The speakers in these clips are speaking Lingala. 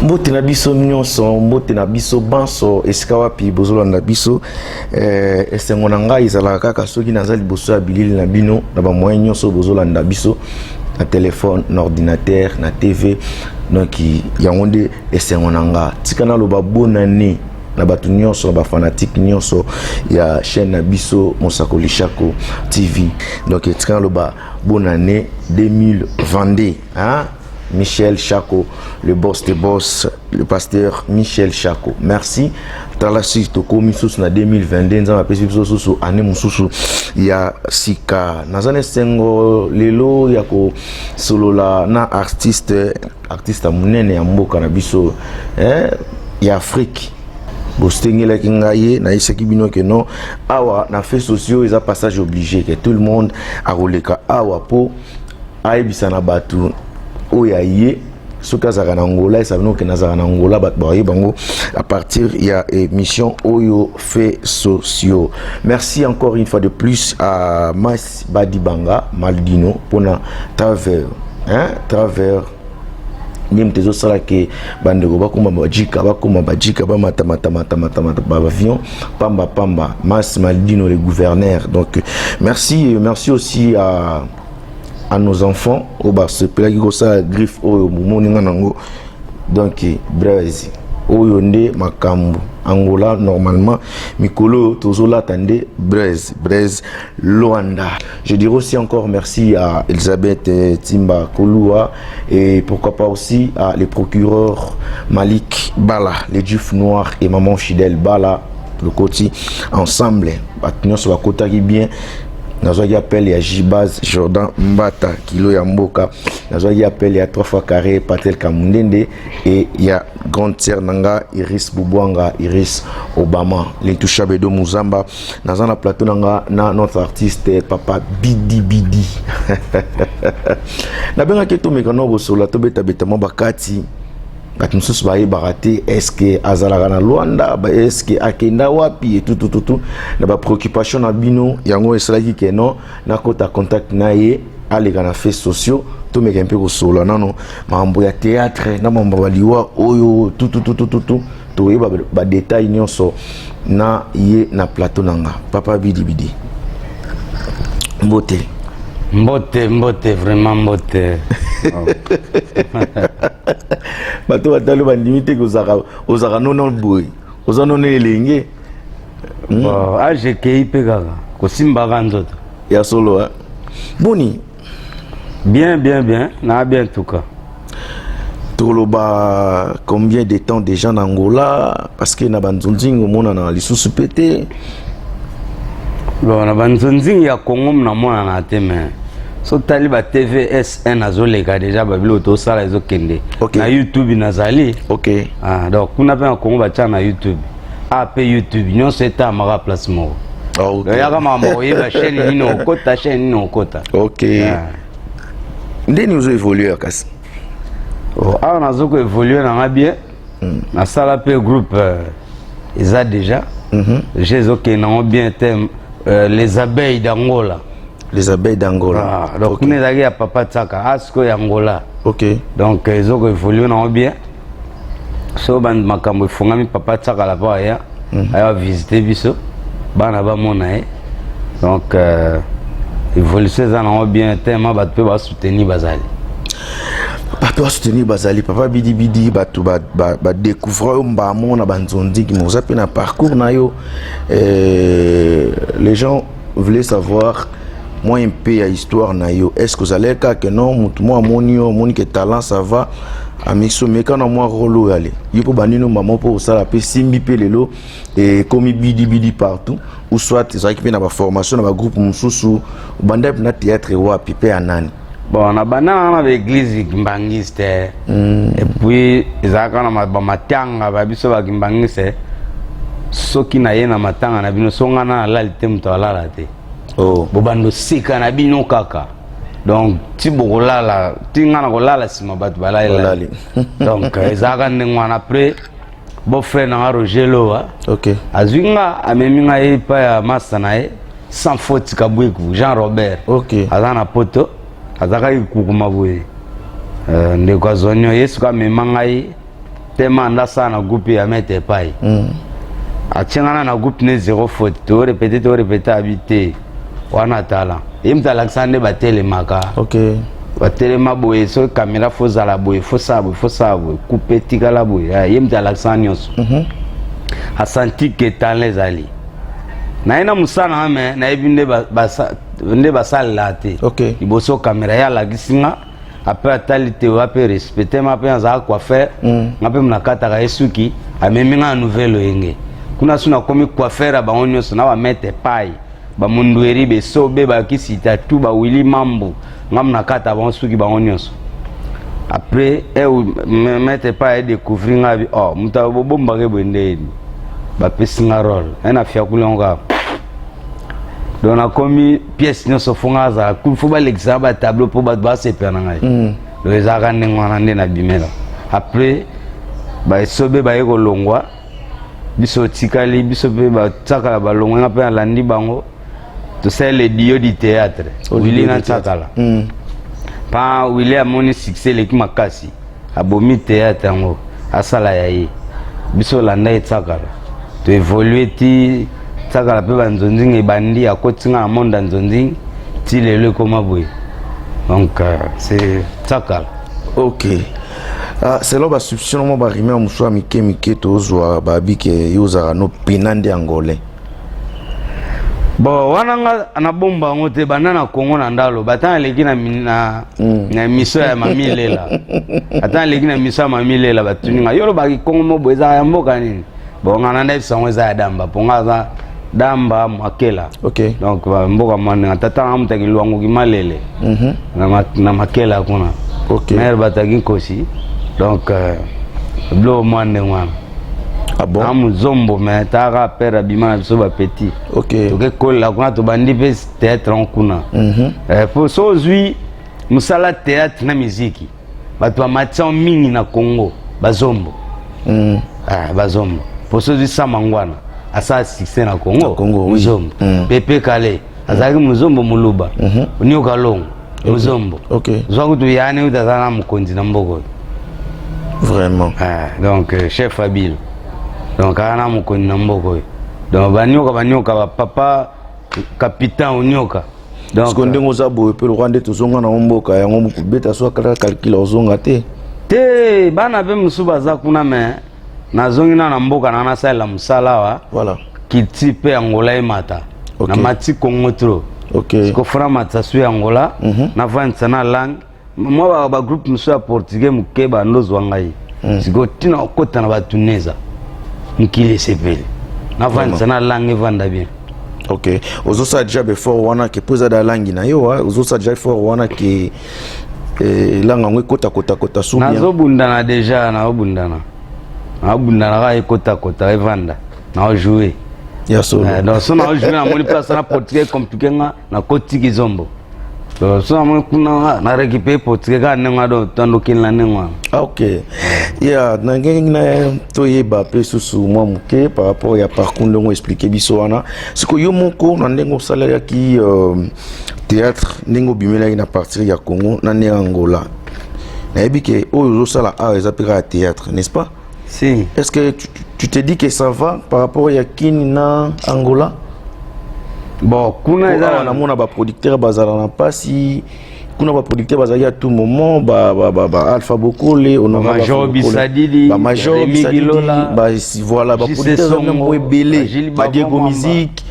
Mbote na biso nyonso, mbote na biso banso esika wapi bozolanda biso. Esengo na ngai ezalaka kaka soki naza liboso ya bilili na bino na bamoyen nyonso bozolanda biso na telefone, na ordinateur, na TV. Donc yango nde esengo na nga. Tika naloba bonne année na bato nyonso, na bafanatike nyonso ya chaîne na biso Mosakoli Shako TV. Donc tika naloba bonne année 2022, hein? Michel Chako, le boss des boss, le pasteur Michel Chako. Merci. Tala si tokomi susu na 2022, Nzambe apesi biso susu année mosusu ya sika. Naza na esengo lelo ya kosolola na artiste, artiste ya monene ya mboka na biso, ya Afrique. Bosengelaki ngai ye, nayebisaki bino ke non, awa na fait sociaux eza passage obligé ke tout le monde akoleka awa po ayebisa na bato oyo aye. Soki azalaka na Angola, esala bino okende azalaka na Angola, bato bayeba yango à partir ya émission oyo fait sociaux. Merci encore une fois de plus à Mas Badibanga Maldino mpona travers, hein, travers nde moto ezosala ke bandeko bakóma bajika, bakóma bajika, bamatamatamatamatamata baavion pamba pamba. Mas Maldino, le gouverneur. Donc merci, merci aussi à nos enfants oyo basepelaki kosala griffe oyo momoni nga nango. Donc braise oyo nde makambo Angola. Normalement mikolo oyo tozolata nde braise, braise Luanda. Je dirais aussi encore merci à Elisabeth Timba Kolua et pourquoi pas aussi à les procureurs Malik Bala, les Juifs noirs, et maman Fidèle Bala. Lokoti ensemble, bato nyonso bakotaki bien. Nazwaki appel ya Jibaz Jordan Mbata, kilo ya mboka. Nazwaki appel ya 3 fois carré Patel Kamundende et ya grande sœur nanga Iris Bubwanga, Iris Obama, l'intouchable Edo Muzamba. Naza na plateau nanga na notre artiste Papa Bidi Bidi. Nabengaki tomeka no kosola, tobetabeta mwa bakati. Bato mosusu bayebaka te est-ce azalaka na Lwanda, est-ce akenda wapi, etutututu na bapréoccupation na bino. Yango esalaki ke non, nakota contact na ye, aleka na fait sociaux, tomeka mpe kosolola nano makambo ya théâtre na makambo ya baliwa oyo tututututu. Toyeba badetail nyonso na ye na plateau na nga. Papa Bidibidi, mbote. Mbote, mbote, vraiment mbote. Bato batali bandimi te ozalaka nono boye, oza nono elenge. Bon, age ekei mpe kaka kosimbaka nzoto. Ya solo, boni? Bien, bien, bien, na bien en tout cas. Toloba combien de temps déjà na Angola? Parce que na banzonzingi omonana lisusu mpe te. Bon, na banzonzingi ya Congo namonana te, mais so tali ba TVSN azoleka déjà, babiloko tosala ezokende. Na YouTube nazali. Ah, donc kuna mpe na Congo batya na YouTube, a mpe YouTube nyonso etamaka place moko. Yaka makambo koyeba chaîne nini okota, chaîne nini okota. Ok. Ah. Ndeni ozo évolue kasi? Oh, awa nazo koévolue nanga bien. Nasala mpe groupe, eza déjà je ezokende nango bien te, Les Abeilles d'Angola. Les Abeilles d'Angola. Ah, donc kuna ezalaki ya Papa Tsaka, a sikoyo ya Angola. Donc ezokoévolue nango bien. So makambo efungami, Papa Tsaka la po aya, aya visite biso, bana bamona ye. Donc évolution eza nango bien tema, bato mpe basoutenir bazali. Bato basoutenir bazali. Papa Bidibidi, bato badécouvre oyo mbamo na banzondiki, mais oza mpe na parcours na yo. Les gens voulaient savoir moi un peu ya histoire na yo. Est ce que ozalaki kaka non, motu mo amoni yo, amoni ke talent, ça va, amiso meka na mwa rôle oyo ale yo mpo bandino mama mpo osala mpe simbi mpe lelo ekomi bidibidi partout, ou soit ezalaki mpe na baformation na bagroupe mosusu? Obanda mpe na théâtre wapi mpe ya nani? Bon, na banda na baeglise kimbangiste et puis ezalaka na bamatanga babiso bakimbangiste. Soki naye na matanga na bino, so nga na nalali te, moto alala te. Bobanda oseka na bino kaka, donc ti bokolala, ti nga na kolala, nsima bato balali. Donc ezalaka ndenge wana. Après, beau-frère na nga Roger Lowa azwi nga, amemi nga ye epai ya masta na ye sans faute Kabwiku Jean Robert. Aza na Poto, azalaki kukuma boye. Ndeko azwani ye, soki amema ngai. Tema ndasala na groupe ya maître epai. Atie nga na groupe ne zéro faute, torépéter, torépéter, abi te wana tala ye moto alakisa nde batelemaka. Batelema boye, soki caméra fo zala boye, fo sala boye, fo sala boye, coupe etikala boye. Ah, ye moto alakisa nyonso. Asanti ke talent ezali na ye na mosala na nga, me nayebi nde nde basalela te. Liboso caméra, ye alakisi nga. Apres atali te oya mpe respecte ma mpe nazala coiffeur. Nga mpe nakataka ye suki, amemi nga na nouvelle oyenge kuna. So nakomi coiffeur ya bango nyonso na bamaître pai, bamundweri, besobe, bakisita tu, bawili mambu, nga nakata bango suki bango nyonso. Après maître pai adécouvrir nga, abi: "Oh, moto bobombaka boye ndeni." Bapesi nga rôle e na fiakuli yango kaka. Donc nakomi pièce nyonso fo nga azala, fo balekisaka batableau mpo bato basepela na ngai. Donc ezalaka ndenge wana nde nabimela. Après baesobe baye kolongwa, biso otikali, biso mpe batiakala balongwa, nga mpe nalandi bango, tosali le duo du théâtre. Wili na Ntiakala. Pa Wili amoni succès eleki makasi, abomi théâtre yango, asala ya ye. Biso olanda ye Tiakala, toévoluer ti Tiakala mpe banzonzinga ebandi, akoti nga na monde ya nzonzinga ti lelo ekóma boye. Donc c'est Tiakala. Ok. Ah, selon basubstitution mo barumeur mosusu ya mike mike tozwa, babi ke yo ozalaka no pena nde angolais. Bon, wana nga nabomba yango te. Banda na Congo na ndalo ata naleki na émission ya Mami Lela, ata naleki na émission ya Mami Lela, batuni nga: "Yo olobaki Kongo mo boye, ezaka ya mboka nini?" Bon, nga na ndayebisa yango eza ya Damba, mpo nga aza Damba Mwakela. Donc mboka mwana tata nga mutaki Lwanguki Malele na Makela kuna. Mare bataki Nkosi. Donc biloko mwa ndenge wana. Ah bon? Na mozombo, me taka père abima na biso bapetits. Toke kolela kuna, tobandi mpe théâtre yango kuna. Po so ozwi mosala théâtre na miziki, bato bamatia mingi na Congo bazombo. Ah, bazombo, po so ozwi Samangwana, asala succès na Congo. Na Congo, oui. Mozombo. Pepe Kale azalaki mozombo moluba. Nioka Longo mozombo. Zwa kutu yani kutu aza na mokonzi na mboka oyo. Ah, donc chef Abilo, donc aza na mokonzi na mboka oyo. Donc banioka, banioka bapapa capitan onioka. Donc Parce que ndenge oza boye mpe lokwa nde tozonga na mboka yango, kobeta so akala calcul, ozonga te? Te, bana mpe mosusu baza kuna, me nazongi na mboka na nasalela mosala awa. Kiti mpe Angola emata. Namati Congo trop. Sikofuna matisa su ya Angola. Navandisa na langue mwa bagroupe mosusu ya portugais moke bandozwa ngai. Sikoyo ntina okota na batuneza mokili esepeli, navandisa na langue evanda bien. Ok, ozosala déjà baeffort wana ke mpo eza da langi na yo, ozosala déjà effort wana ke langue yango ekota-kota-kota su bien. Nazobundana déjà, nazobundana, nazobundana kaka, ekotakota, evanda, naojoue. Ya solo. Donc so naojoue, namoni place na portugais compliqué, nga nakotiki zombo. Donc so namoni kuna na récupéré portugais kaka ndenge wana, donc tandokeli na ndenge wana. Ah, ok. Ya na ndenge na toyeba mpe susu mwa moke par rapport ya parcours ndenge oexpliquer biso wana. Sikoyo yo moko na ndenge osalelaki théâtre, ndenge obimelaki na partir ya Congo na ndenge Angola, nayebi ke oyo ozosala awa eza mpe kaka théâtre, n'est-ce pas? Si. Est-ce que tu te dis que ça va par rapport ya Kini na Angola? Bon, kuna eza eza namona baproducteur bazala na mpasi kuna, baproducteur bazalaki à tout moment ba Alpha Bokole, Major Bisadidi, bamajor Rémi Bisadidi, Gilola, voilà, baproducteur mo ebele, badiego musique.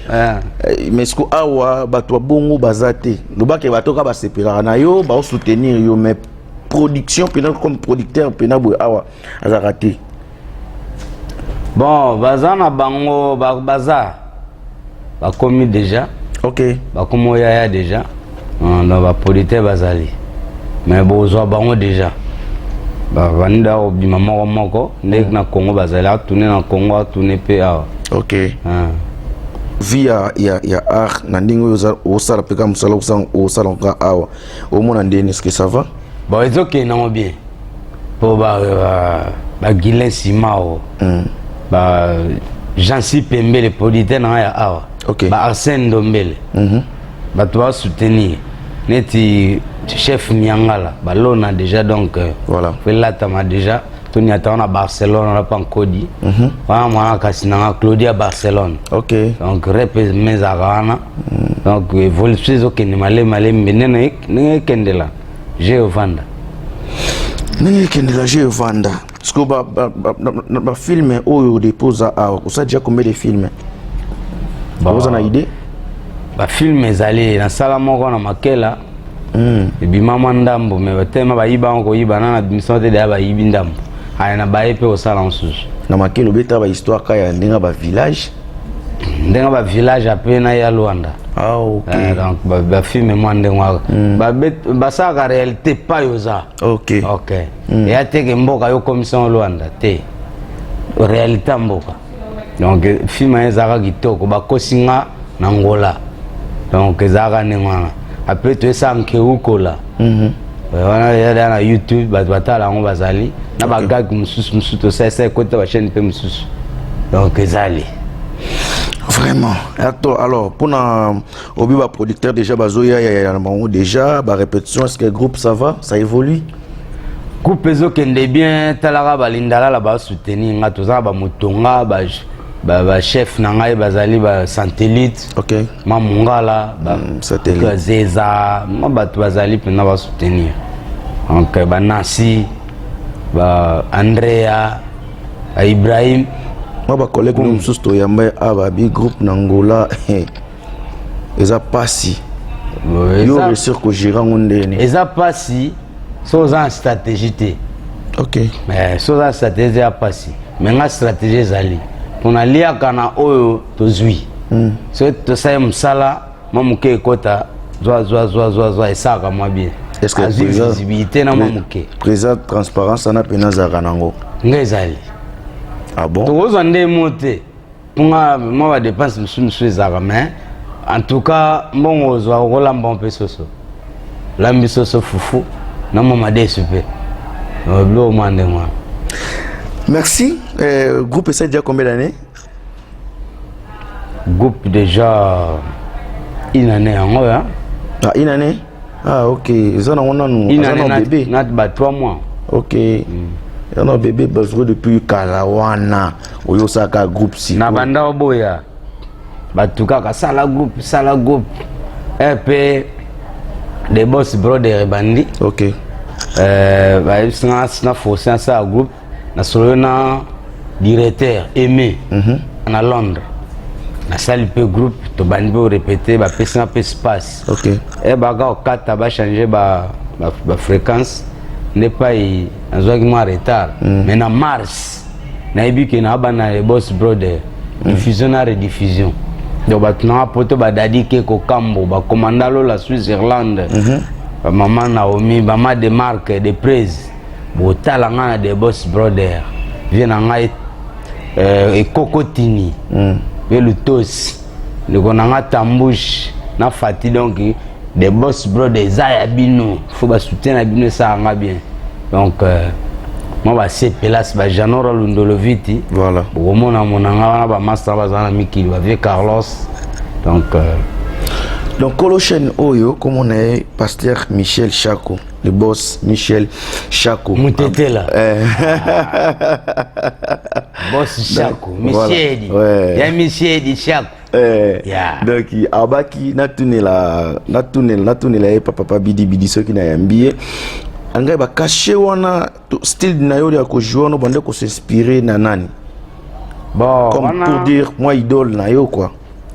Mais siko awa bato ya bongo baza te. Lobaki bato kaka basepelaka na yo, baosoutenir yo, mais production mpena comme producteur mpena boye awa azalaka te. Bon, baza na bango, baza bakomi déjà. Bakomi oyaya déjà. Donc baproducteur bazali, mais bozwa bango déjà, bavandi da kobima moko moko nde na Congo bazali, atune na Congo, atune mpe awa. Vie ya art na ndenge oyo osala mpe ka mosala osala kaka awa, omona ndeni, est ce que ça va? Bon, ezokende nango bien, mpo baguilin Simao, ba Jansi Pembele, producteur na nga ya awa, ba Arsène Ndombele, bato basoutenir neti chef Miangala, balona déjà. Donc voilà. fo elatama déjà. Toniata wana Barcelone wana pa nkodi wana mwana kasi nanga Claudia Barcelone. Donc rep mezaka wana. Donc évolution ezokende malemi malemi, ndenge ndenge ekendela je ovanda. Ndenge ekendela je evanda. Sikoyo bafilm oyo deposa awa, osala déjà combien de films? Bon. Oza na idée? Bafilm ezali, nasala moko na Makela. Ebima mwa ndambo, me batema bayiba yango, koyiba na nabimisa te, deya bayibi ndambo aya na baye mpe kosala mosusu. Na Makela obeta bahistoire ka ya ndenge ya bavillage? Ndenge bavillage ape na ya Lwanda. Ah, ok. Donc bafilm mwa ndenge wana. Basalaka réalité pa oza. Ok, eya teke mboka yo komisa Lwanda te, réalité ya mboka. Donc film wana ezalaka kitoko, bakosi nga na Ngola. Donc ezalaka ndenge wana. Apres toyesaka nkeukola wana eza na YouTube, bato batala yango, bazali na bagag mosusu mosusu, tosalisa ekota bachaîne mpe mosusu. Donc ezali. Vraiment. Attends, alors mpona obi baproducteur déjà bazoya ya na bango déjà barépétition, est ce que groupe, ça va, ça évolue? Groupe ezokende bien. Talaka balindalala basoutenir nga, toza na bamotonga, bachef na ngai bazali basatellite. Ma mongala. Satellite. Zeza ma bato bazali mpenza basoutenir. Donc banancy, ba Andrea, ba Ibrahim. Mwa bacollègue no mosusu toyamba awa, babi groupe na Ngola eza pasi. Yo réussir kogérer yango ndeni? Eza pasi so oza na stratégie te. So oza na stratégie, eza pasi, me nga stratégie ezali mpona liaka na oyo tozwi. Soki tosali mosala mwa moke, ekota zwa zwa zwa zwa zwa, esalaka mwa bien. Est-ce que azwi visibilité na mwa moke. Président, transparence wana mpena azalaka nango? Nga ezali. Ah bon? Tokozwa nde mo te mponga mwa badépense mosusu mosusu ezalaka, mais en tout cas mbongo ozwa, okolamba mpe soso, olambi soso, fufu na mwa madesu mpe biloko mwa ndenge wana. Merci. Groupe esa déjà combien d'années? Groupe déjà une année yango ya. Ah, une année, ah ok, eza nango nanu. Une aza année. na bébé. Nat ba 3 mois. Ok, eza na bébé, bazwi depuis kala wana oyo osalaka groupe sikoyo? Na banda oboya bato kaka sala groupe, sala groupe mpe The Boss Brother ebandi. Bayebisi nga na force nasala groupe. Nasoloyo na directeur Aimé na Londres, nasali mpe groupe, tobandi mpe korépéter, bapesi nga mpe espace. E baka kokata, bachange bafréquence nde pai nazwaki mwa retard. Mais na mars nayebi ke na bana Le Boss Brother, diffusion na rediffusion. Donc bato nanga poto, badadi ke kokambo, bakomanda Lola Switzerland, bamama Naomi, bama de marque de prise, botala nga na The Boss Brother, vie na ngai ekokotini mpe lutosi, ndeko na nga Tambouche na Fati. Donc The Boss Brother eza ya bino, fo basoutien na bino esalanga bien. Donc mwa basepelasi bajanora Lundoloviti. Bokomona monanga wana, bamaster baza na mikili, bavie Carlos. Donc Donc kolo chaîne oyo komona ye pasteur Michel Chako, le boss Michel Chako. Mutetela. Boss Chako. Voilà. Micheli. Ya Micheli Chako. Donc abaki natunela ye papa bidi bidi, soki nayambi ye angai bakashe wana style na yo ya kojouer wana, obande kos'inspirer na nani? Bon, comme wana pour dire mwa idole na yo quoi,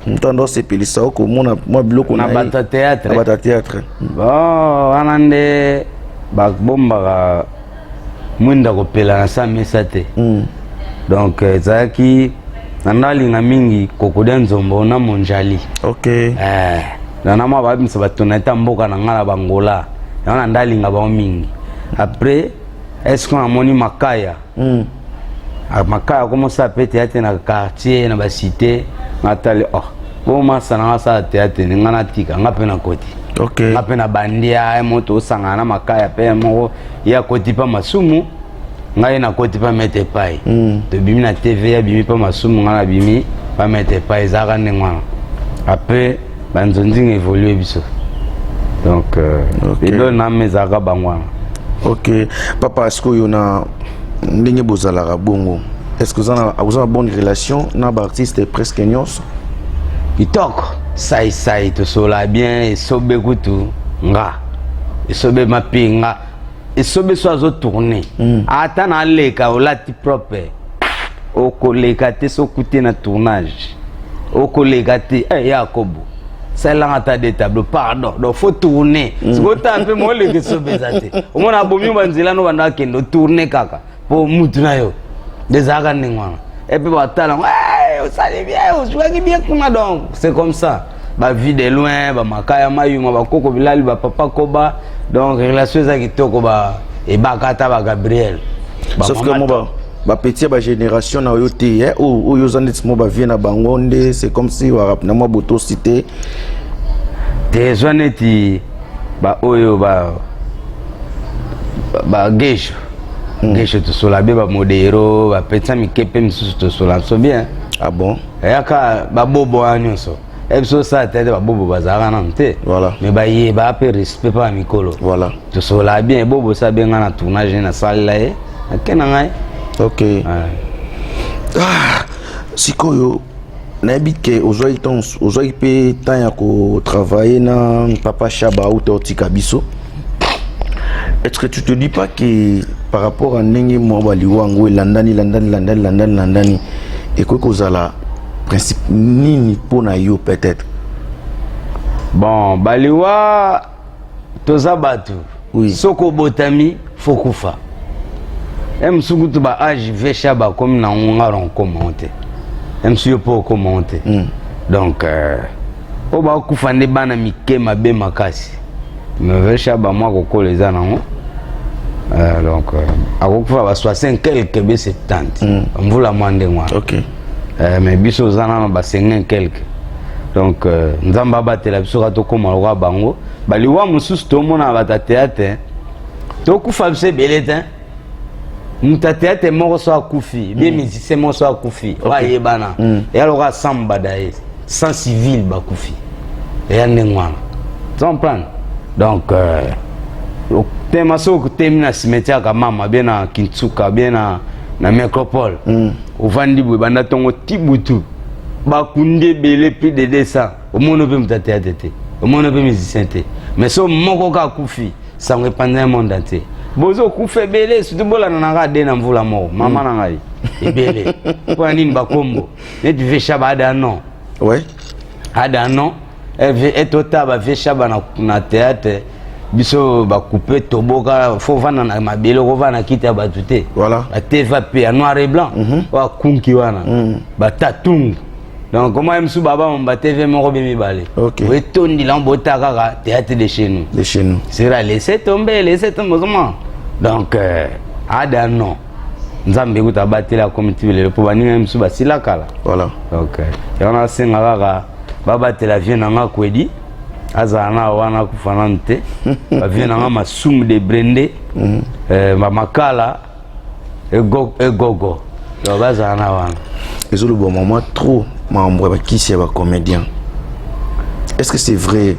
moto ando osepelisa o komona mwa biloko na ye. Bato ya théâtre? Na bato ya théâtre. Bon, wana nde babombaka mwinda kopela na sa mesa te. Donc ezalaki na ndalinga mingi Kokodia Nzombo na Monjali. Na mwa babimisa batonalité ya mboka na ngai na Bangola, yango na ndalinga bango mingi. Après, est ce que namoni Makaya? Ah, Makaya akomosala mpe théâtre na quartier, na bacité. Natali, oh, bomasa na nga asala théâtre, ni nga natika, nga mpe nakoti. Nga mpe na bandi ya moto osangana na Makaya mpe moko ye akoti mpa Masumu, ngai nakoti mpa Maître Epai. Tobimi na TV, abimi mpa Masumu, ngai nabimi mpa Maître Epai. Ezalaka ndenge wana. Après banzonzinga évolue biso. Donc idole na me ezalaka bango wana. Ok papa, sikoyo na Ndenge bozalaka bongo, est ce que oza na bonne relation na baartiste presque nyonso? Kitoko, saisai, tosola bien. Esobe kutu nga, esobe mapinga, esobe so azotourne ata naleka, olati propre, okoleka te. Soki te na tournage, okoleka te. Eh, Yakobo, salelanga ata de tableau, pardon. Donc faut tourner. Sikoyo tala mpe mooleka, esobe eza te. Omona abomi banzela no, banda akende otourne kaka mpo mutu na yo ezalaka ndenge wana. Epe batala yango: "Osali bien, ozwaki bien kuna." Donc c'est comme ça, bavie de loin, bamakaya mayuma, bakoko bilali, bapapa koba. Donc relation eza kitoko, ba ebaka ata bagabriel. Sauf que mo bapeti ya bagénération na oyo te, oyo oza neti mo bavie na bango nde, c'est comme si na mwa botosi te. Te, ezwa neti baoyo bagesho gesho, tosola be, bamodero, bapetisa mike mpe misusu, tosola so bien. Ah bon? Eyaka babobo wana nyonso, e biso osala te te, babobo bazalaka nanu te. Mais bayeba mpe respect mpa ya mikolo. Tosola bien. Bobo osa benga na tournage, nasalela ye, ake na ngai. Ok. Ah, sikoyo nayebi ke ozwaki temps, ozwaki mpe temps ya kotravailler na papa Shaba auta otika biso. Est-ce que tu te dis pas que par rapport à ndenge mwa baliwa yango elandani, landani, landani, landani, landani, ekoki kozala principe nini mpo na yo peut-être? Bon, baliwa, toza bato. Soki obotami, fo kufa. E mosusu kutu ba âge vesha bakomi nango, nga na okoma o te, e mosusu yo mpo okoma o te. Donc oyo bakufa nde bana mike mabe makasi, mais vesha bamwa kokola eza nango. Donc akokufa ba 60 quelque be 70 mvula mwa ndenge wana. Mais biso oza nano ba 50 quelque. Donc Nzambe abatela biso kaka tokóma lokola bango. Baliwa mosusu tomona bato ya théâtre tokufa biso ebele te. Moto ya théâtre moko so akufi bien, musicien moko so akufi oyo ayebana, eya lokola sans bada ye, sans civil bakufi, eya ndenge wana, tu comprendre? Donc tema soki okotemi na cimetière Kamama, bien na Kintsuka, bien na Métropole, ovandi boye banda ntongo ti butu, bakundi ebele, plus de 200, omoni mpe moto ya théâtre te, omoni mpe musicien te. Mais so moko kaka akufi, sango epanza monde entier, bozokufa ebele. Surtout bolanda na ngai ade na mvula moko, mama na ngai ebele. Mpona nini? Bakombo neti vesha baada non. Ada non, etota bavesha ba na théâtre biso bakupe toboka, fo vanda na mabele, okovanda na kiti ya bato te. Bateva mpe ya noir et blanc, oyo akunki wana, batatungu. Donc comment ye mosusu baba batv moko be mibale, oetondila bota kaka théâtre de chez nous. De chez nous. Sera laissez tomber, laissez tomber, ozomona. Donc ada non, Nzambe ekuta abateli, akomi ti lelo mpo baninga mosusu basila kala. Donc yango nasenga kaka babatela vie na nga kwedi, azala na wana, akufa nanu te. Bavie na nga Masumu de Brende, bamakala egogo, donc bazala na wana. Ezoloba mama trop makambo ya bakisi ya bacomédien. Est ce que c'est vrai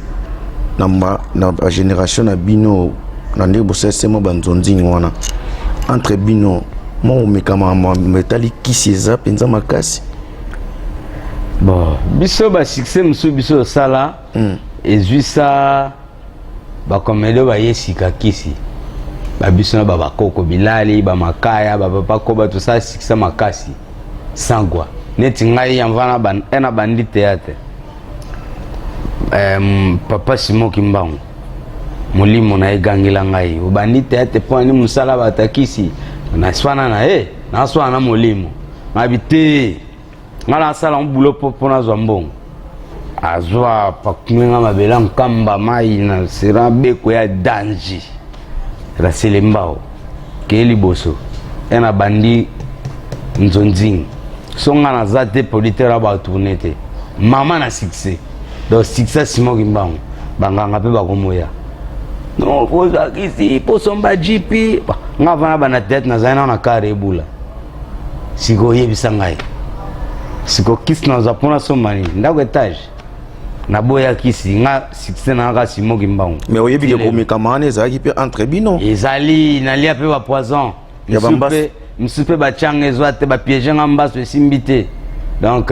na bagénération na bino, na ndenge bosalisema banzonzini wana entre bino, mwa omeka makambo etali kisi eza mpenza makasi? Bon, biso basuccès mosusu biso osala, ezwisa bacomédie oyo baye sika kisi. Babiso na babakoko bilali, bamakaya, bapapa koba, tosala succès makasi sans quoi. Neti ngai yanva na bandi théâtre, papa Simo Kimbangu, molimo na ye egangela ngai: "Obandi théâtre mpo ani mosala batakisi?" Naswana na ye, naswana na molimo, nabi te, ngai nasala bulo mpo nazwa mbongo. Azwa pakumenga mabele, nkamba mai na sera beko ya danger, rasele mbao keye liboso e na bandi nzonzingi. So nga naza te, producteur abatourne te, mama na succès. Donc succès Simoki Mbango, banganga mpe bakomoya non, kozakisi posomba jipi. Nga vana bana tete, nazali nao na kare ebula. Siko oyebisa ngai siko kisi nazwa mpona somba nini? Ndako étage. Naboya kisi, nga succès na kaka Simoki Mbango. Mais oyebi ke komekama wana ezalaki mpe entre bino? Ezali, nalia mpe bapoison. Ya bambasi. Mosusu mpe batianga ezwa te, bapiege nga mbaso esimbi te. Donc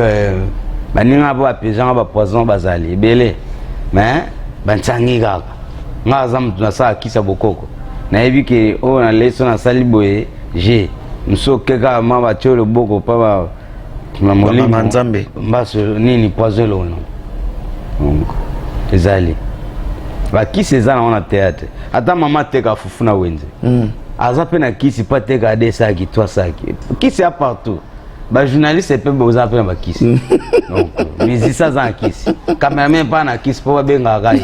baninga mpo bapiege nga bapoison bazali ebele, mais bantiangi kaka. Nga aza motu nasala kisa bokoko, nayebi ke oyo nalei so nasali boye je mosusu oke kaka ma batie loboko mpa na molimo nzambe mbaso nini poison elongo. Donc ezali bakisi eza nango na théâtre. Ata mama ateka fufu na wenze, aza mpe na kisi mpo ateka de saki trois saki. Kisi ya partout. Bajournaliste mpe boza mpe na bakisi. Donc musicien aza na kisi, cameraman mpe na kisi mpo babengaka ye.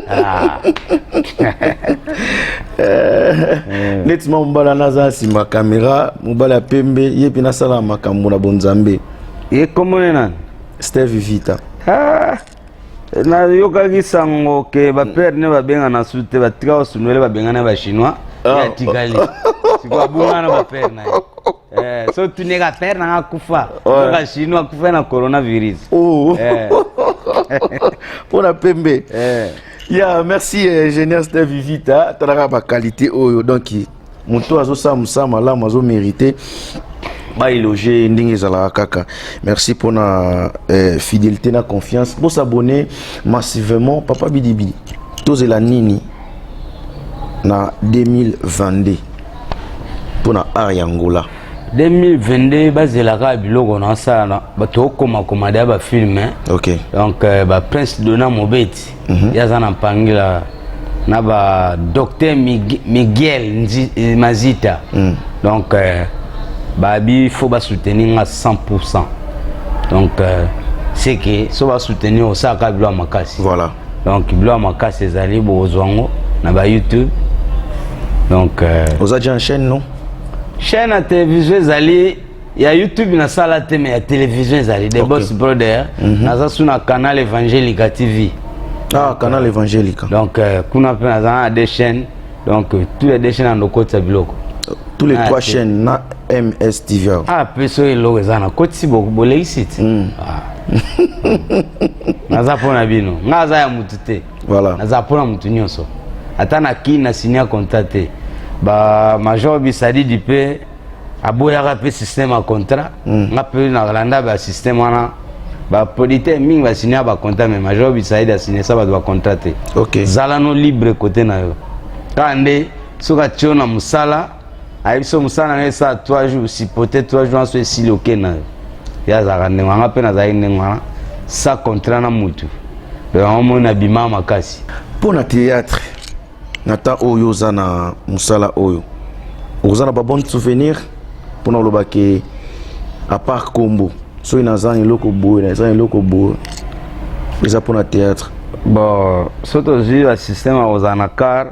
Ah. Neti ma mobali wana aza na nsima caméra, mobali ya pembe, ye mpe nasala makambo na bonzambe. Ye komone nani? Steve Vita. Ah, nayokaki sango ke bapere ne babengana su te, batika kosunwele, babengana bachinois. Ye atikali sikoyo, abungana na bapere na ye. So tuneka pere nanga akufa, yoka chinois akufa na coronavirus. Oh. Mpona pembe. Ya merci, ingénieur Steve Vita. Talaka baqualité oyo. Donc moto azosala mosala malamu azomérite baéloge ndenge ezalaka kaka. Merci mpona fidélité na confiance. Bosabonner massivement. Papa Bidibidi, tozela nini na 2022 mpona art ya Angola? 2022, bazelaka biloko nasala na bato okomakoma deya bafilme. Donc baprince Dona Mobeti, ye aza na mpangila na ba docteur Miguel Mazita. Donc babi faut basoutenir nga 100. Donc c'est que so basoutenir, osalaka biloko ya makasi. Donc biloko ya makasi ezali, bokozwa yango na ba YouTube. Donc Oza déjà en chaîne, non? Chaîne ya télévision ezali, ya YouTube nasala te, mais ya télévision ezali The Boss Brother. Naza su na Canal Evangelica TV. Ah, Canal Evangelica. Donc kuna mpe naza na deux chaînes. Donc tous les deux chaînes andokotisa biloko. Tous les Ah, trois te. chaînes na MSTV awa. Ah, mpe soki eloko eza na kotisi bolekisi te. Ah. Naza mpo na bino, nga aza ya mutu te. Naza mpo na mutu nyonso, ata na kini na sinia contrat te. Ba major Bisadidi mpe aboyaka mpe système ya contrat. Nga mpe nalanda basystème wana. Baproducteur mingi basinia bacontrat, mais major Bisaidi asignesa bato bacontrat te. Zala no libre kote na yo kaka nde soki atie yo na mosala, ayebi so mosala na ngai esala 3 jours, supporte 3 jours, so esili oke na yo. Ye azalaka ndenge wana, mpe nazalaki ndenge wana sa contrat na mutu. Donc yango moni nabima makasi. Mpo na théâtre, na temps oyo oza na mosala oyo, oza na babonne souvenir mpona oloba ke à part kombo, soki naza na eloko boye, naza na eloko boye, eza mpona théâtre? Bon, so tozwi basystème ya kozala na car,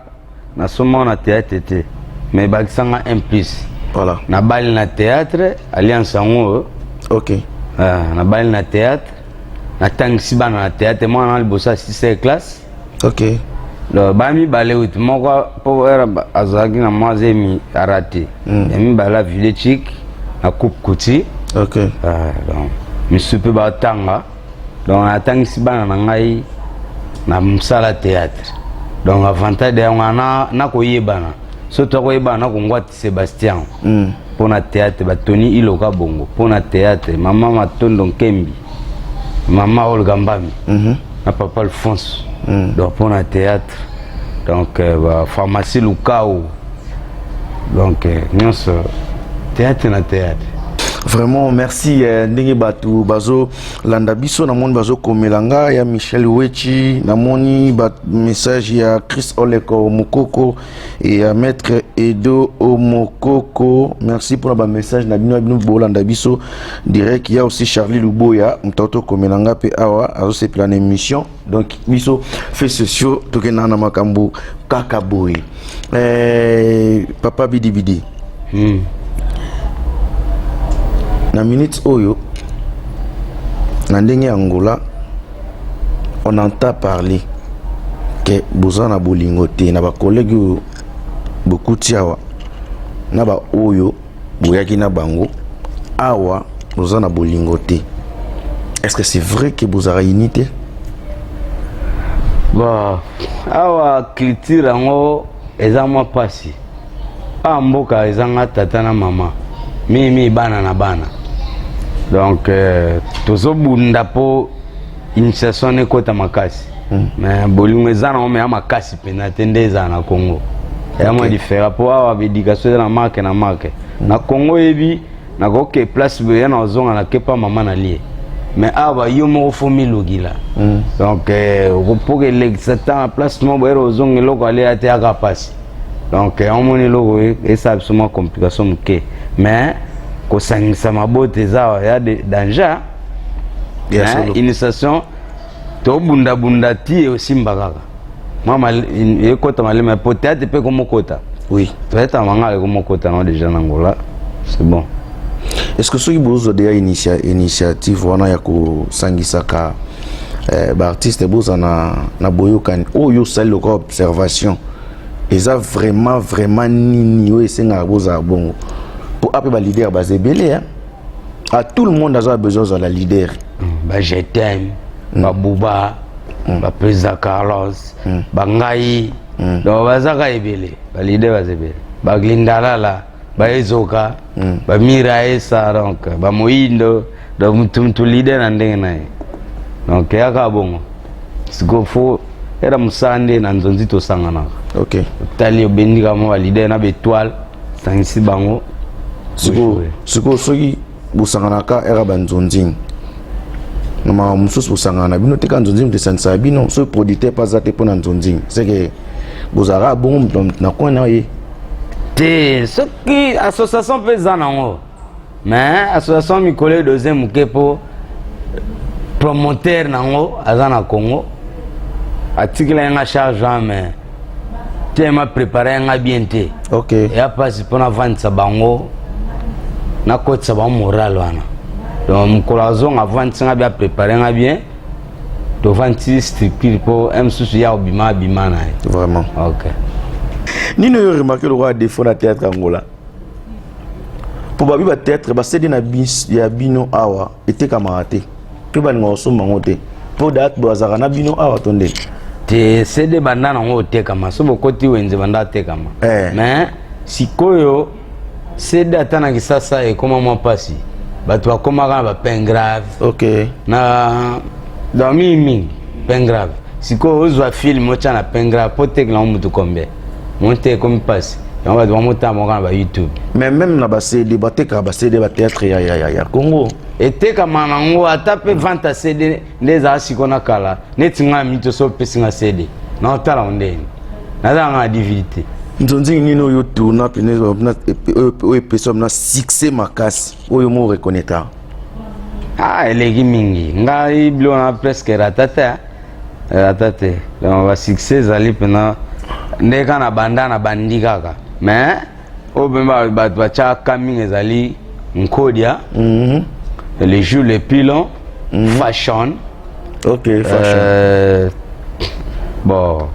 nasomba na théâtre te, mais ebakisanga un plus. Nabali na théâtre, alliance yango oyo. Ah, nabali na théâtre, natangisi bana na théâtre. Mwana na liboso asisa classe. Donc bamibale uti moko mpo era azalaki na mwa zemi arate. Ya mibale avile chik na coupe couture. Ah, donc misusu mpe batanga. Donc natangisi bana na ngai na mosala théâtre. Donc avantage de yango wana, nakoyebana so tokoyebana na Kongwati Sébastien mpo na théâtre, batoni Iloka Bongo mpo na théâtre, mama Matondo Nkembi, mama Olga Mbami na papa Alphonse. Donc mpo na théâtre, donc bapharmacie Lukau, donc nyonso théâtre na théâtre. Vraiment merci. Ndenge bato bazolanda biso, namoni bazokomela nga ya Michel Wechi, namoni ba message ya Chris Oleko Mokoko et ya maître Edo Omokoko. Merci mpona bamessage na bino ya bino bolanda biso direct. Ya aussi Charlie Luboya, moto atokomela nga mpe awa, azosepela na émission. Donc biso fait sociaux, tokendaka na makambo kaka boye. Papa Bidibidi, na minute oyo, na ndenge ya Angola, on entend parler ke boza na bolingo te na bacollègue oyo bokuti awa, na baoyo boyaki na bango awa, boza na bolingo te. Est-ce que c'est vrai ke bozalaka uni te? Bon, awa culture yango eza mwa mpasi. Awa mboka ezanga tata na mama. Mingi bana na bana. Donc tozobunda mpo initiation wana ekota makasi. Mais bolingo eza nango, me ya makasi mpenza te nde ezala na Congo. Eya mwa différent, mpo awa baéducation eza na marke na marke. Na Congo oyebi, nakoke place boye, ya na ozonga nakepa mama na lie, mais awa yo moko fo milukila. Donc mpo elekisa temps na place moko boyere, ozonga eloko alia te, aka pasi. Donc omoni eloko esala biso mwa complication moke, mais kosangisa mabota eza awa ya de danger. Ya solo. Initiation tobundabunda ti osimba kaka mwa ekota malema, po théâtre mpe komokota. Toyeta mangala ekomokota nao déjà na Angola, c'est bon. Est ce que soki bozwa deya initiative wana ya kosangisaka baartiste, boza na boyokani oyo osali lokola observation, eza vraiment vraiment nini oyo esengaka bozala bongo? Po ape baleader baza ebele, à tout le monde aza besoin ozala leader. Ba je t'aime, babuba, baprésident Carlos, bangai, donc bazaka ebele, baleader baza ebele, baglindalala, baezoka, bamira esa, donc bamoyindo, donc mutu mutu leader na ndenge na ye. Donc eyaka bongo. Sikoyo fo era mosala nde na nzonzi tosanganaka. Otali, obendika mwa baleader na baétoile, sangisi bango. Sikoyo soki bosanganaka era banzonzing na makambo mosusu, bosangana na bino te, ka nzonzing moto esangisaka bino? Soki producteur mpe aza te mpo na nzonzing, seke bozalaka bongo moto na coin na ye? Te, soki association mpe eza nango, mais association mikolo edose moke, mpo promoteur nango aza na Congo, atikela ye nga charge wana, mais telema prépare nga bien te. Eya mpasi mpona avandisa bango, nakotisa bango moral wana. Donc mokolo azonga, avandisi nga bien, aprépare nga bien, tovandisi structure mpo e mosusu ya kobima, abima na ye. Ok. Nini oyo remarque lokola défaut na théâtre Angola? Mpo babi bathéâtre basedi na ya bino awa etekamaka te, mpe balingaka kosomba yango te, mpo date bazalaka na bino awa to nde? Te, CD banda nango otekama. So bokoti wenze, banda atekama. Mais sikoyo CD ata na Kisasa ekóma mwa mpasi, bato bakomaka na bapain grave. Na donc mingi mingi pain grave. Sikoyo ozwa film, otya na pain grave mpo tekela ngo mutu combien mo te, ekomi mpasi. Yango bato bamotala moko na bayoutube. Mais même na bacd, batekaka bacd bathéâtre ya Congo? Etekama nango, ata mpe vente ya CD nde ezala sikoyo na kala. Neti ngai mito, so opesi nga CD, naotala ngo ndeni nazala nga na DVD te. Nzonzingi nini oyo tourna pene oyo epesa na succès makasi, oyo mo reconnaîtra? Ah, eleki mingi. Ngai biloko na presque rata te, rata te. Donc basuccès ezali mpena nde kaka na banda na bandi kaka, mais oyo mpe bato batiaka mingi ezali Nkodia, Le jour le plus long, Fashion. Ok, Fashion. Bon,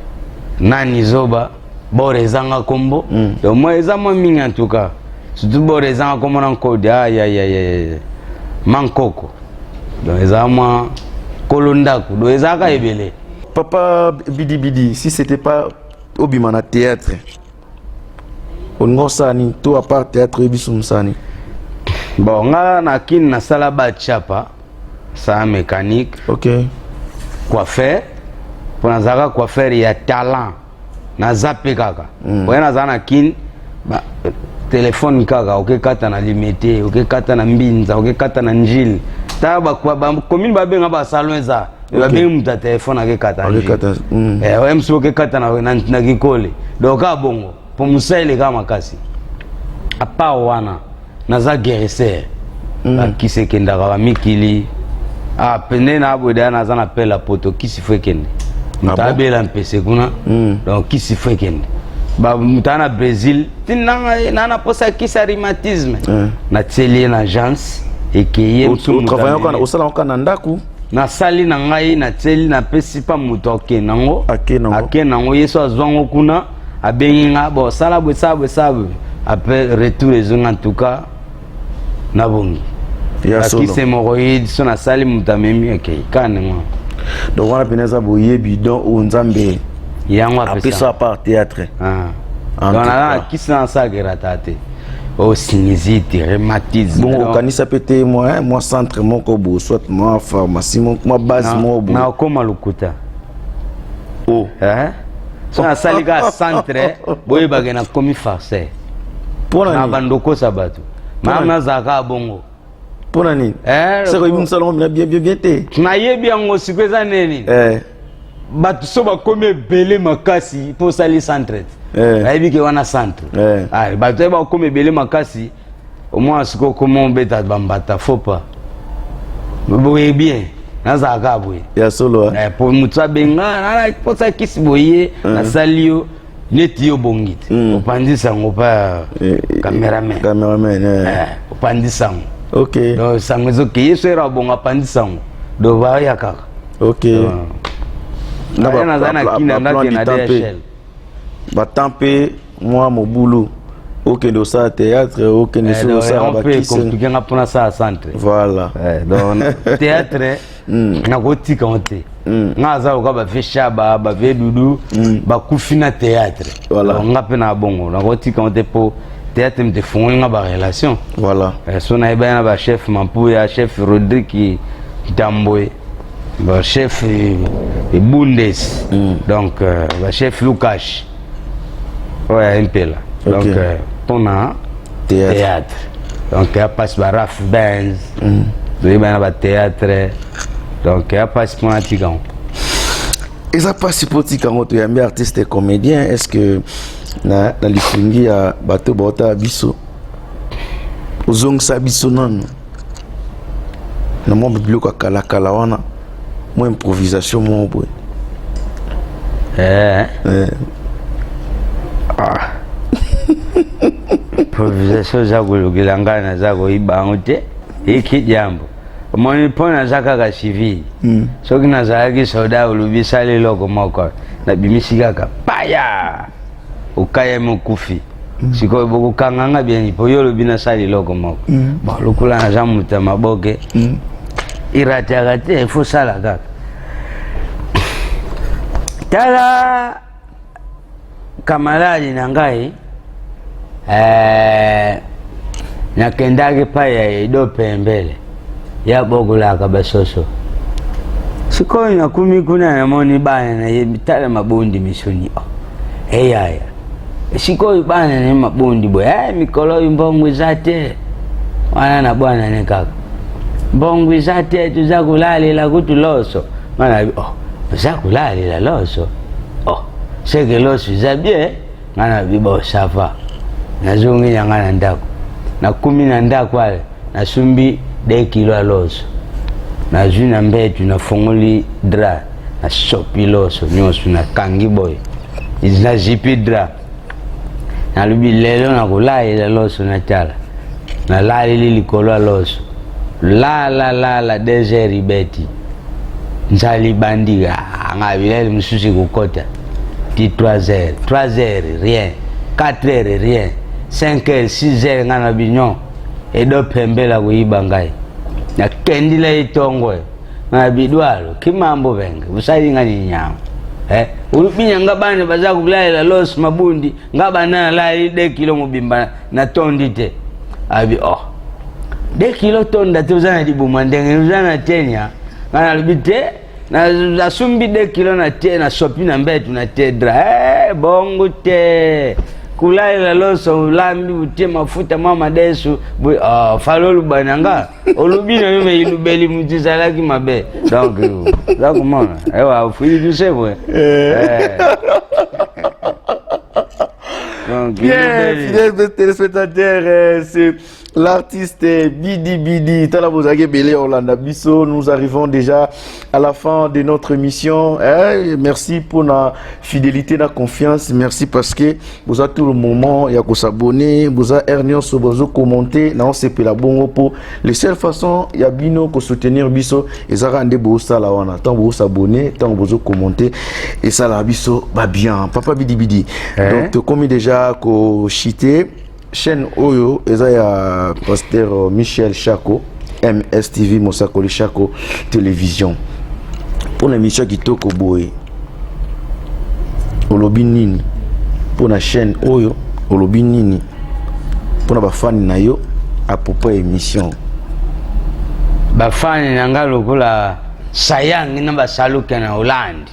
nani zoba bor ezanga kombo. Donc moi eza mwa mingi en tout cas, surtout bor ezanga kombo na Nkodia, ayayaya, mankoko. Donc eza mwa kolo ndako, donc ezalaka ebele. Papa Bidi Bidi, si c'était pas obima na théâtre, olinga osala nini? To à part théâtre, oyebi so mosala nini? Bon, nga na Kini nasala bachapa, sala mécanique, coiffeur, mpo nazalaka coiffeur ya talent. Naza mpe kaka oya, nazala na Kini, telefone kaka, okekata na Limete, okekata na Mbinza, okekata na Njile, ta bacommune babenga basalon eza, babengi moto ya telefone, akekata. Akekata. Oye mosusu okekata na Kikole. Donc kaka bongo, mpo mosala eleka makasi. À part wana, naza guérisseur, bakisi ekendaka bamikili. Ah, pende na boye deya, naza na pela poto, kisi fo ekende. Moto abela mpese kuna, donc kisi fo ekende. Moto aza na Brésil, tinanga na na posa kisi ya rhumatisme, natieli ye na agence, ekeye. Mosusu moto amemi. Osala kaka na ndako? Nasali na ngai, natieli, napesi mpa moto akende nango. Ake nango. Ake nango, ye so azwa yango kuna, abengi nga: bon, sala boye, sala boye, sala boye. Après retour ezongi, en tout cas nabongi. Ya solo. Bakisi hémorroïde, so nasali, moto amemi, akei kaka ndenge wana. Donc wana pene eza boyebi, don oyo Nzambe yango apesa apesa. À part théâtre. Ah. En Donc tout naza na cas. kisi na nasalaka erata te. Oyo sinusite, rhumatisme. Bongo okanisa mpe te mwa mwa centre moko boye, soit mwa pharmacie moko, mwa base moko boye? Nakokoma lokuta. Oh. Eh? So nasali kaka centre, boyebake nakomi farceur. Mpona Na nini? bando kosa bato. Mpona Mama, nazalaka kaka bongo. Mpona nini? Eh, Seke oyebi mosala ngo bien bien bien te. Nayebi yango. Sikoyo eza nini? Bato so bakomi ebele makasi mpo osali centre te. Nayebi ke wana centre. Ah, bato oyo bakomi ebele makasi, omwana sikoyo okoma obeta bambata, faut pas boye. Bien, nazalaka kaka boye. Ya solo, eh? Eh, po moto abenga nana posa kisi boye, nasali yo neti yo bongi te, opandisa yango pa cameraman. Cameraman, eh. Eh, opandisa yango. Donc sango ezoke ye so era abonga, apandisa yango, donc baya kaka. Na Aya, naza na kina, ba plan ndake na du temps mpe. DHL. Batemps mpe mwa mobulu, okende osala théâtre, okende soki osala mpe bakisi. Compliqué nga mpona sala centre. Voilà. Eh, donc théâtre nakotika ngo te. Nga aza loka bave Shaba, bave Dudu, bakufi na théâtre. Donc nga mpe na bongo nakotika ngo te, mpo théâtre mte efungoli nga barelation. So nayebani na bachef Mampuya, chef Rodrigue Ntambwe, bachef Bundes, donc bachef Lukash oyo ya Mpela. Donc mpona Théâtre. Théâtre, donc ya mpasi, baraf Benz, toyebani na bathéâtre, donc ya mpasi mpona tika ngo. Eza mpasi mpo tika yango. Toyambi artiste comédien. Est ce que na lisungi ya bato baotala biso, ozongisa biso nanu na mwa biloko ya kalakala wana, mwa improvisation moko boye? Eh. Eh. Ah. Improvisation eza kolukela ngai, naza koyiba yango te. Eki jambo omoni, mpo naza kaka civil. Soki nazalaki soda, olobi sala eloko moko, nabimisi kaka paya, okayami, okufi. Sikoyo bokokanga nga bieni mpo yo olobi nasala eloko moko. Bon, lokola naza moto ya maboke, irataka te, il faut sala kaka. Tala kamaradi na ngai, nakendaki epai ya Edo Pembele ya bokolaka basoso. Sikoyo nakumi kuna, namoni bana na ye, tala mabundi misuni. Oh, eyaya, sikoyo bana na ye mabundi boye. Mikolo oyo mbongo eza te wana na bwana ne kaka mbongo eza te, toza kolalela kutu loso. Nga nayebi, oh, oza kolalela loso, oh, seke loso eza bien. Nga nayebi, bon, ça va. Nazongi na nga na ndako, nakumi na ndako ale, nasumbi 2 kilo ya loso, nazwi na mbetu, nafongoli drap, nasopi loso nyonso, nakangi boye, nazipi drap, nalobi lelo nakolayela loso. Natala, nalaleli likolo ya loso, lala lala, 2 heures ibeti, nzala ibandi. Nga bilele mosusu ekokɔta ti 3 heures, 3 heures rien, 4 heures rien, 5 heures, 6 heures. Nga na bignon Edo Pembela koyiba ngai, nakendila ye ntongo nga bidwalo kimambo venge busali nga ni nyama. Eh, ulubinya nga bana baza kulalela loso mabundi, nga bana nalali 2 kilo mobimba, natondi te. Abi, oh, 2 kilo tonda te, oza na libuma ndenge oza na tenia. Nga nalobi te, nasumbi 2 kilo na te, nasopi na mbetu na te drap. Eh, bongo te kulalela loso, olambi, utie mafuta mwa madesu. Oh, fala oluba na nga, olubi na yo me ilubeli mutu ezalaki mabe. Donc za komona ewa ofuyi tusebwe. Donc, Bien, fidèles téléspectateurs, c'est l'artiste Bidi Bidi. Tala bozaki ebele Orlando Biso. Nous arrivons déjà à la fin de notre émission. Eh, merci pour la fidélité, la confiance. Merci parce que vous avez tout le moment, il y a s'abonner, vous avez vous avez commenter, na on la bongo pour les seules façons, il y a bino ko soutenir biso et ça rende beau ça là wana. Tant vous s'abonner, tant vous commenter et ça la biso va bien. Papa Bidi Bidi. Eh? Donc comme déjà ko chité chaîne oyo eza ya pasteur Michel Chako, MSTV, Mosakoli Chako Télévision, mpona émission kitoko boye, olobi nini mpona chaîne oyo? Olobi nini? mpona bafani na yo à propos ya émission? Bafani na nga lokola sayangi na basaluke na Hollande,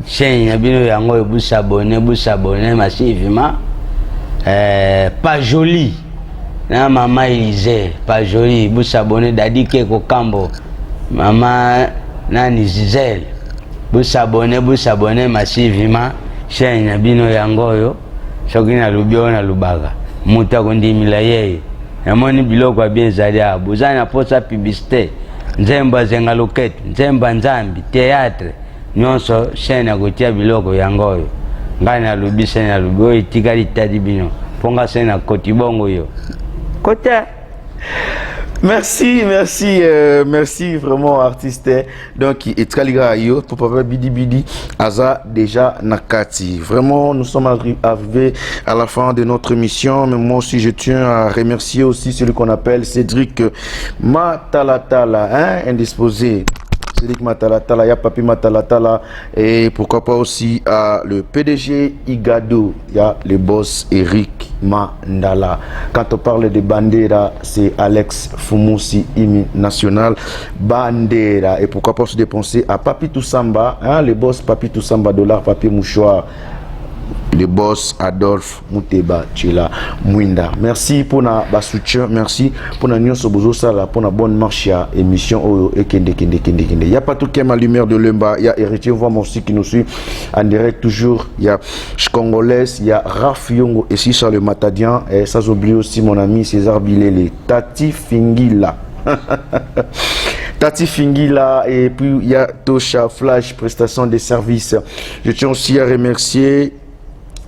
chaîne na bino yango oyo, bos'abonner, bos'abonner massivement. Pajoli na mama Elise Pajoli, bos'abonner. Dadi Keko Kambo, mama nani, Gisele, bos'abonner, bos'abonner massivement. Chaîne na bino yango oyo, soki nalobi oyo nalobaka, moto akondimila ye. Namoni biloko ya bien ezali awa. Boza na posa publicité, nzembo azenga loketo, nzembo ya Nzambi, théâtre nyonso, chaîne ya kotia biloko yango oyo. Ngai nalobi, chaîne nalobi oyo etikali tadi bino, mpo nga chaîne akoti bongo yo kota. Merci, merci, merci vraiment, artiste. Donc, etikali kaka yo, ton papa Bidi Bidi, aza déjà na kati. Vraiment, nous sommes arrivés à la fin de notre émission. Mais moi aussi, je tiens à remercier aussi celui qu'on appelle Cédric Matalatala, hein, indisposé. Cédric Matalatala, ya Papi Matalatala, et pourquoi pas aussi à le PDG Igado, il y a le boss Eric Mandala. Quand on parle de Bandera, c'est Alex Fumusi, hymne national Bandera. Et pourquoi pas se dépenser à Papi Toussamba, hein, le boss Papi Toussamba, dollar, papier mouchoir, le boss Adolphe Muteba Tchela Mwinda. Merci pour na ba soutien, merci pour na nyonso bozosala pour na bonne marche ya émission oyo ekende kende kende kende. Il y a pas tout qui ma lumière de Lemba, il y a Héritier Voix aussi qui nous suit en direct toujours, il y a Congolais, il y a Raf Yongo et si le Matadien, et sans oublier aussi mon ami César Bilele, Tati Fingila. Tati Fingila, et puis il y a Tosha Flash, prestation des services. Je tiens aussi à remercier,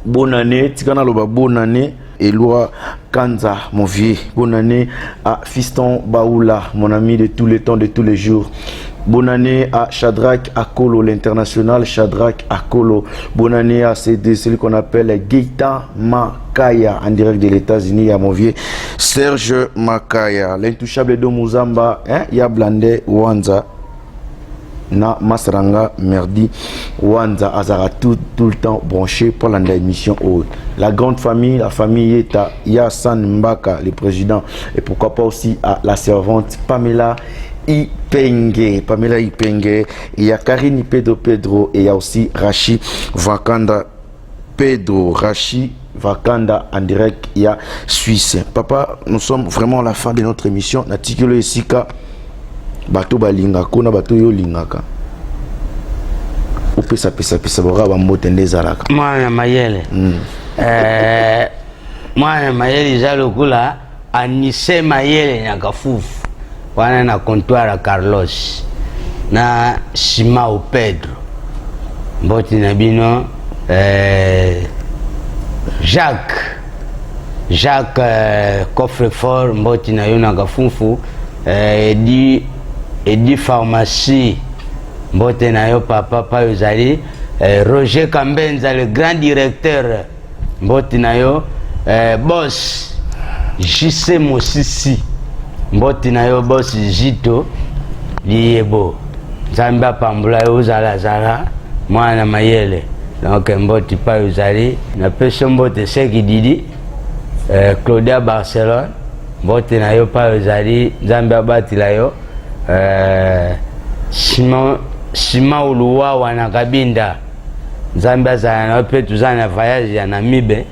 bonne année, tika naloba bonne année, Eloi Kanza, mon vieux. Bonne année à Fiston Baoula, mon ami de tous les temps, de tous les jours. Bonne année à Shadrach Akolo, l'international Shadrach Akolo. Bonne année à celui qu'on appelle Gaëtan Makaya, en direct de l'États-Unis, à mon vieux Serge Makaya. L'intouchable de Muzamba, hein, ya Blandé Wanza na Masranga Merdi Wanza azara tout le temps branché pour la émission oyo. La grande famille, la famille Yeta, Yassan Mbaka, le président, et pourquoi pas aussi à la servante Pamela Ipenge, Pamela Ipenge, il y a Karine Pedro Pedro et il y a aussi Rachi Vakanda Pedro, Rachi Vakanda en direct, il y a Suisse. Papa, nous sommes vraiment à la fin de notre émission. Natikelo esika bato balingaka na bato oyo olingaka, opesapesapesa boka bambote nde ezalaka. Mwana mayele. Mwana mayele eza lokola anise mayele nyaka fufu wana na comptoir ya Carlos na Simao Pedro. Mbote na bino. Jacques coffre fort, mbote na yo na kafufu. Edi pharmacie, mbote na yo papa pa ozali. Roger Kambenza, le grand directeur, mbote na yo. Boss JC Mosisi, mbote na yo. Boss Jito Liyebo, Nzambe apambola yo, ozalazala mwana mayele. Donc mbote pa ozali, napesi yo mbote. Seki Didi, Claudia Barcelone, mbote na yo pa ozali, Nzambe abatela yo. Simon Sima Oluwawa na Kabinda, Nzambe azala na yo. Mpe toza na voyage ya Namibe,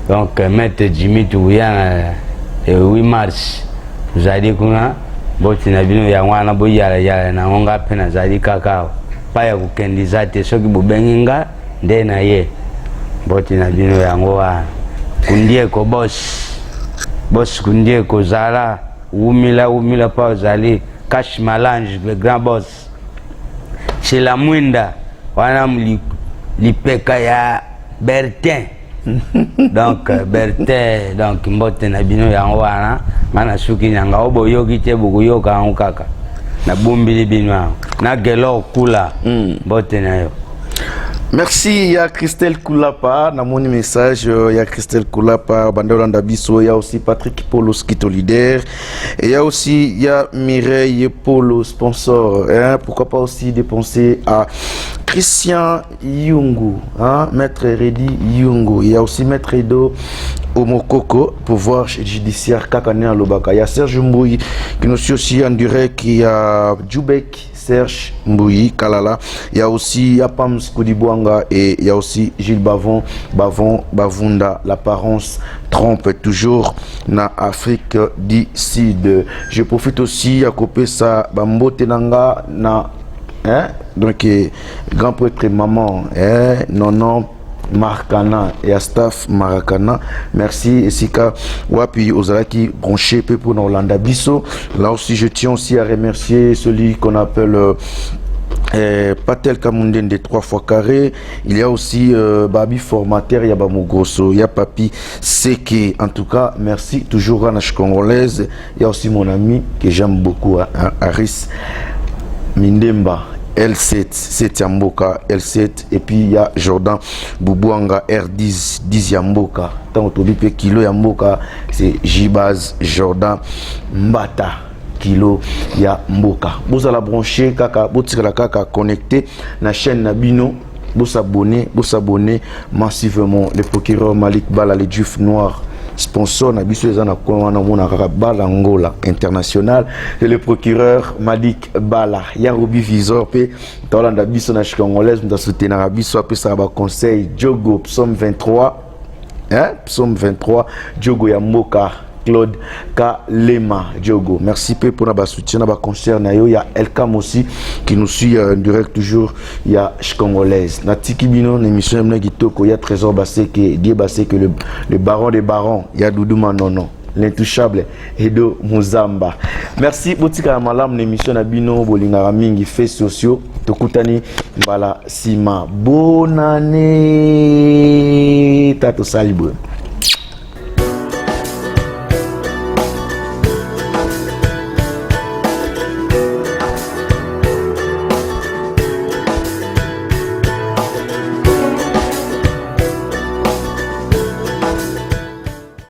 donc maître Jimmy, tokoya na le 8 mars, tozali kuna. Mbote na bino yango wana, boyalayala nango. Nga mpe nazali kaka awa, pa ya kokende eza te. Soki bobengi nga nde na ye. Mbote na bino yango wana. Kundieko boss, boss Kundieko, zala wumila wumila pa ozali. Cash Malange, le grand boss Chela Mwinda wana, lipeka ya Bertin, donc Bertin, donc mbote na bino yango wana. Nga na suki nyanga oyo boyoki te, bokoyoka yango kaka, nabombili bino yango. Na Gelor Kula, mbote na yo. Merci, il y a Christelle Koulapa, dans mon message, il y a Christelle Koulapa, Bandolanda Bisso, il y a aussi Patrick Polo Skito leader, et il y a aussi, il y a Mireille Polo sponsor, hein, pourquoi pas aussi de penser à Christian Yungu, hein, Maître Redi Yungu. Il y a aussi Maître Edo Omokoko, pouvoir judiciaire Kakane Alobaka. Il y a Serge Mbouy qui nous suit aussi en direct. Il y a Djoubek Serge Mbouy Kalala. Il y a aussi Yapams Koudibouanga et il y a aussi Gilles Bavon, Bavon Bavunda. L'apparence trompe toujours na Afrique du Sud. Je profite aussi à couper sa bambote nanga na hein? Donc eh, grand prêtre maman hein? Non non Markana et à staff Maracana. Merci esika wapi ozalaki branché pe pour Orlando biso. Là aussi je tiens aussi à remercier celui qu'on appelle Patel Kamundende trois fois carré. Il y a aussi Babi formateur, il y a Bamogrosso, il y a Papi Seke. En tout cas, merci toujours à la congolaise. Il y a aussi mon ami que j'aime beaucoup, hein, Aris Mindemba. L7, 7 ya mboka, L7, et puis il y a Jordan Boubouanga, R10, 10 ya mboka. Tant tobi pe kilo ya mboka, c'est Jibaz Jordan Mbata. Kilo ya mboka. Bozala branché kaka, botikala kaka connecté na chaîne na bino. Bosabonner, bosabonner massivement. Le procureur Malik Bala, le juif noir, sponsor na biso eza na coin wana, omona kaka Bala Ngola international. C'est le procureur Malik Bala ya Robi Visor mpe taolanda biso na congolaise, moto asoutenaka biso, apesaka baconseil. Jogo psaume 23, hein? Psaume 23, Jogo ya mboka, Claude Kalema Diogo. Merci peu pour le soutien, na concert na yo. Il y a Elkam aussi qui nous suit en direct toujours. Il y a Congolaise. Na Tiki Bino, l'émission ya kitoko, il y a Trésor Basseke, Die Basseke, le baron des barons. Il y a Doudou Manono, l'intouchable Edo Muzamba. Merci botika malamu na émission na bino bolingaka mingi, faits sociaux. Tokutani mbala sima. Bonne année. Tato Salibu.